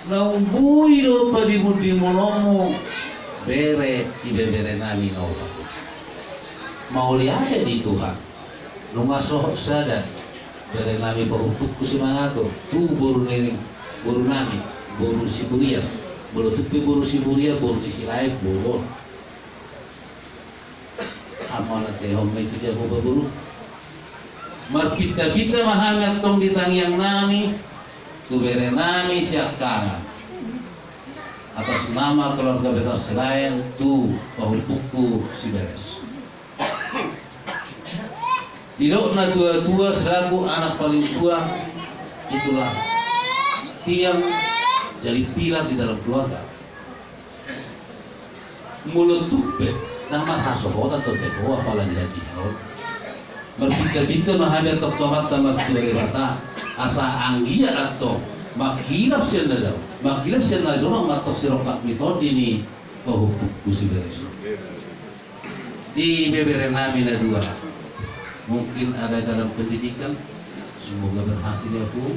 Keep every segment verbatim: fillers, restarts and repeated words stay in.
Naung boi do padimundimunonmu bere, ibebere nami na opat. Mauliate di Tuhan. Nunga sohot sada bere nami pahumpungku si Mangatur tu boru ni, boru nami, boru Siburian. Molo tung pe boru Siburian, boru ni Silaen, boru on. Amang na tehon ma itu dia boba boru. Marpinta-pinta ma hami antong di tangiang nami tu bere nami siangkangan. Atas nama keluarga besar Silaen tu pahumpungku si Beres. Didok na tua-tua selaku anak paling tua, itulah tiang jadi pilar di dalam keluarga. Molo tung pe na marhasohotan dope ho apala di hatiha on. Marpinta-pinta ma hami antong tu Amanta Martua Debata asa anggiat antong mangkilap sian na dao, mangkilap sian na jolo ma antong sirongkap ni tondi ni pahumpungku si Beres on. Di bebere nami na dua. Mungkin ada dalam pendidikan, semoga berhasil ya, Bu.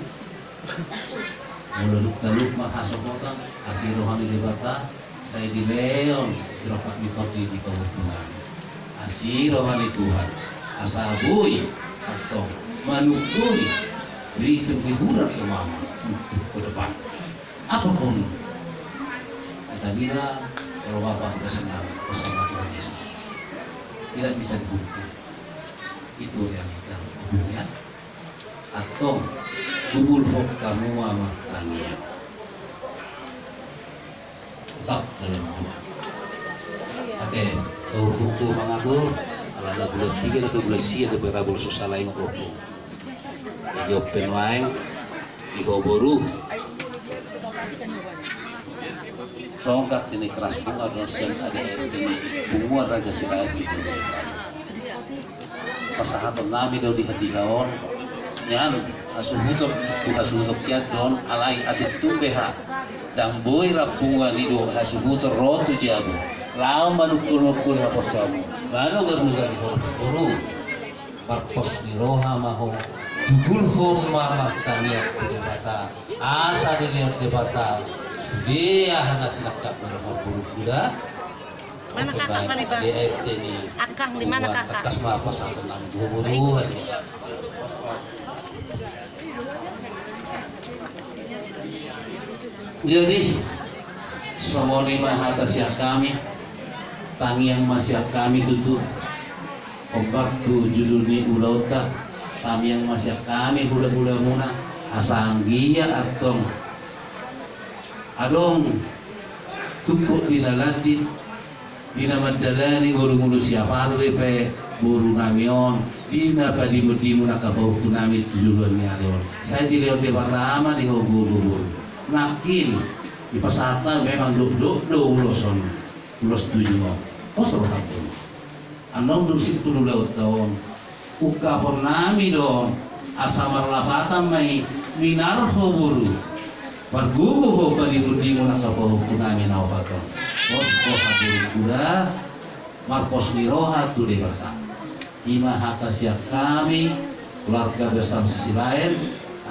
Molo tung pe marhasohotan, asi roha ni Debata, sai dilehon sirongkap ni tondi di pahumpungku nami. Asi roha ni Tuhan, asa boi antong manungkuni, berikan hiburan ke mama untuk ke depan. Apapun kita bilang, kalau Bapak udah senang bersama Tuhan Yesus, tidak bisa dibungkiri. Itu realita hidupnya. Antong, kumpul ho hamu ma martangiang. Tetap dalam doa. Oke, pahumpungku Mangatur, ala na bulan tiga dope bulan sia dope ra bolo so sala ingot ho. Jadi ope nuaeng di ho boru. Tongkat ini keras bunga dosen ada ini bunga raja sirasi. Pasahaton nami do di hatiha on. Nian hasuhuton tu hasuhuton kian don alai atik tumbe ha. Dang boi rampungan i do hasuhuton ro tu jabu. Lao manungkun-ungkun haporseaonmu. Mano garuda di ho boru. Marpos ni roha ma ho. Tugul ho ma martangiang tu Debata. Asa dilehon Debata sude aha na sinangkapna dohot boru kuda. Mana kakak, mana, Bang? Di R T ni. Akang, di mana kakak? Tekas ma pasahaton nami tu ho boru. Jadi songon i ma hata sian hami. Tangiang ma sian hami tutu. Ombak tu julu ni ulaonta, tangiang ma sian hami hulahulamuna, asa anggiat antong adong tungkot di na landit, di na mandalani ngolu-ngolu siapari pe boru nami on, di na padimundimun angka pahumpungku nami tu joloan ni ari on. Sai dilehon Debata ma di ho boru. Nangkin dipasahat nami memang dokdok do ulos on. Ulos tujuh ma. Pos rohangku. Annon dung simpul ulaonta on. Ungkapon nami do on. Asa marlapatan ma i minar ho boru. Margogo ho padimundimun angka pahumpungku nami na opat on. Pos roha boru kuda. Marpos ni roha tu Debata. I ma hata sian hami keluarga besar Silaen,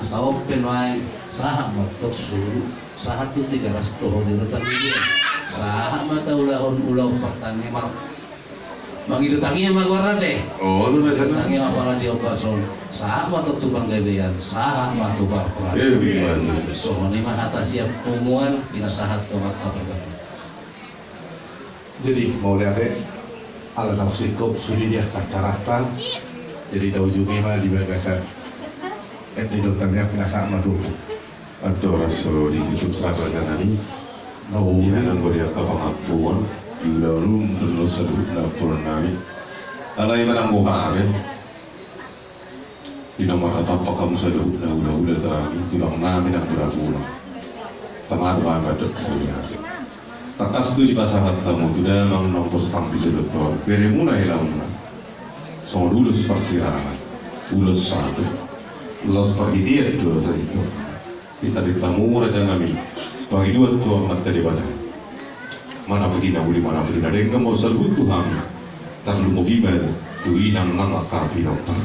asa on pe nuaeng sahat ma antong solu, sahat tu Tigaras, toho di Rota Media. Sahat ma taulahon ulaon partangiang mar-, mangido tangiang ma goarna te. Oh, lu na sana. Tangiang apala di ombas on. Sahat ma antong tu panggabean, sahat ma tu parhorasan. Eh, iya, iya. Songon i ma hata sian punguan, pinasahat tu Amanta Pargabe. Jadi mauliate, ala naung singkop sude di angka acaranta. Jadi taujungi ma di bagasan ende do tangiang na sama tu. Andorang so ditutup raja nami. Nau. Ia nanggo di angka pangampuan di ulaon dosa dohot na ampunan nami. Alai manang boha be. Di na marhatampak hamu saluhutna hulahula nami, tulang nami nang tulang. Tama do hami mandok mauliate. Tangkas do dipasahat hamu tu damang na pos pang di jolo on, beremuna helamuna. Songon ulos parsirangan, ulos sahat, ulos parhitean do sahat. Pinta-pintamu raja nami, pangidoan tu Amanta Debata. Mana putihna uli, mana putihna denggan ma saluhut tu hami. Tarlumobi ma tu inang nang angka pinompar.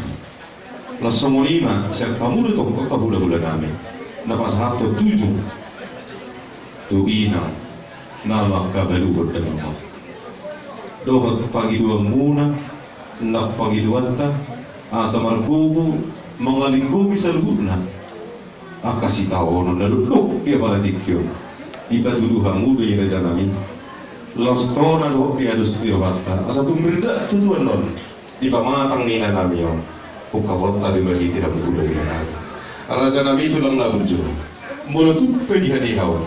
Laos songon i ma sian hamu do tong angka hulahula nami na pasahathon tujuh tu inang na mangkabaluhon damang dohot pangidoanmuna nang pangidoanta, asa margogo mangalinggomi saluhutna angka sitaonon na dokdok di apala tingki on. Dipatudu hamu do i, rajanami, laos tona dohot di ados di rohanta, asa tung mirdak tuduan on di pamatang ni inanami on. Ungkapon tabi marhite hamu hulahula nami, rajanami tulang na burju. Molo tung pe di hatiha on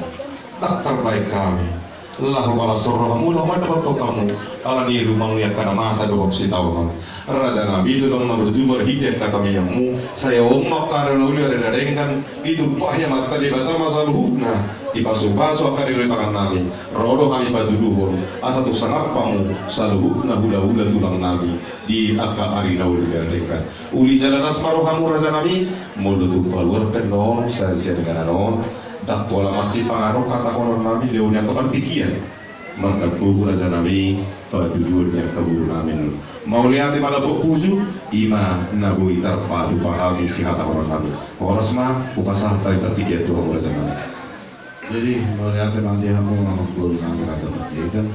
ndang tarbaen hami laho palas rohamu laho mandapothon hamu ala ni rumang ni angka na masa dohot sitaonon, rajanami tulang na burju, marhite angka tangiangmu sai on ma angka ari na uli, ari na denggan, ditumpahi Amanta Debata ma saluhutna, dipasupasu angka ari na uli tangannami. Ro do hami patuduhon asa tung sangap hamu saluhutna hulahula tulang nami di angka ari na uli, ari na denggan. Uli jala las ma rohamu, rajanami. Molo tung paluar pe annon sian sian inganan on, ndang pola masipanganon hata honon nami lehon ni angka partingkian. Marga Bogu, rajanami, patuduhon ni angka boru nami on. Mauliate manambok puju, i ma na boi tarpatupa hami sihatahononnami. Horas ma, hupasahat hami partingkian tu hamu, rajanami. Jadi mauliate ma di hamu amang boru nami, raja partingkian.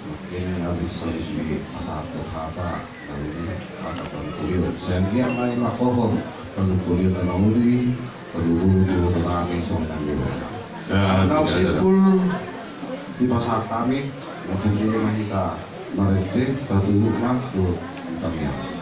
Mungkin habis habis di masa hata, lalu ini mata pangkulion. Saya lihat mai makohon pangkulion na uli, pangkulion di kota nami, songon na uli. Nah, na simpul di pasar kami, na puji ma hita marende, patuduhon ma tu tangiang.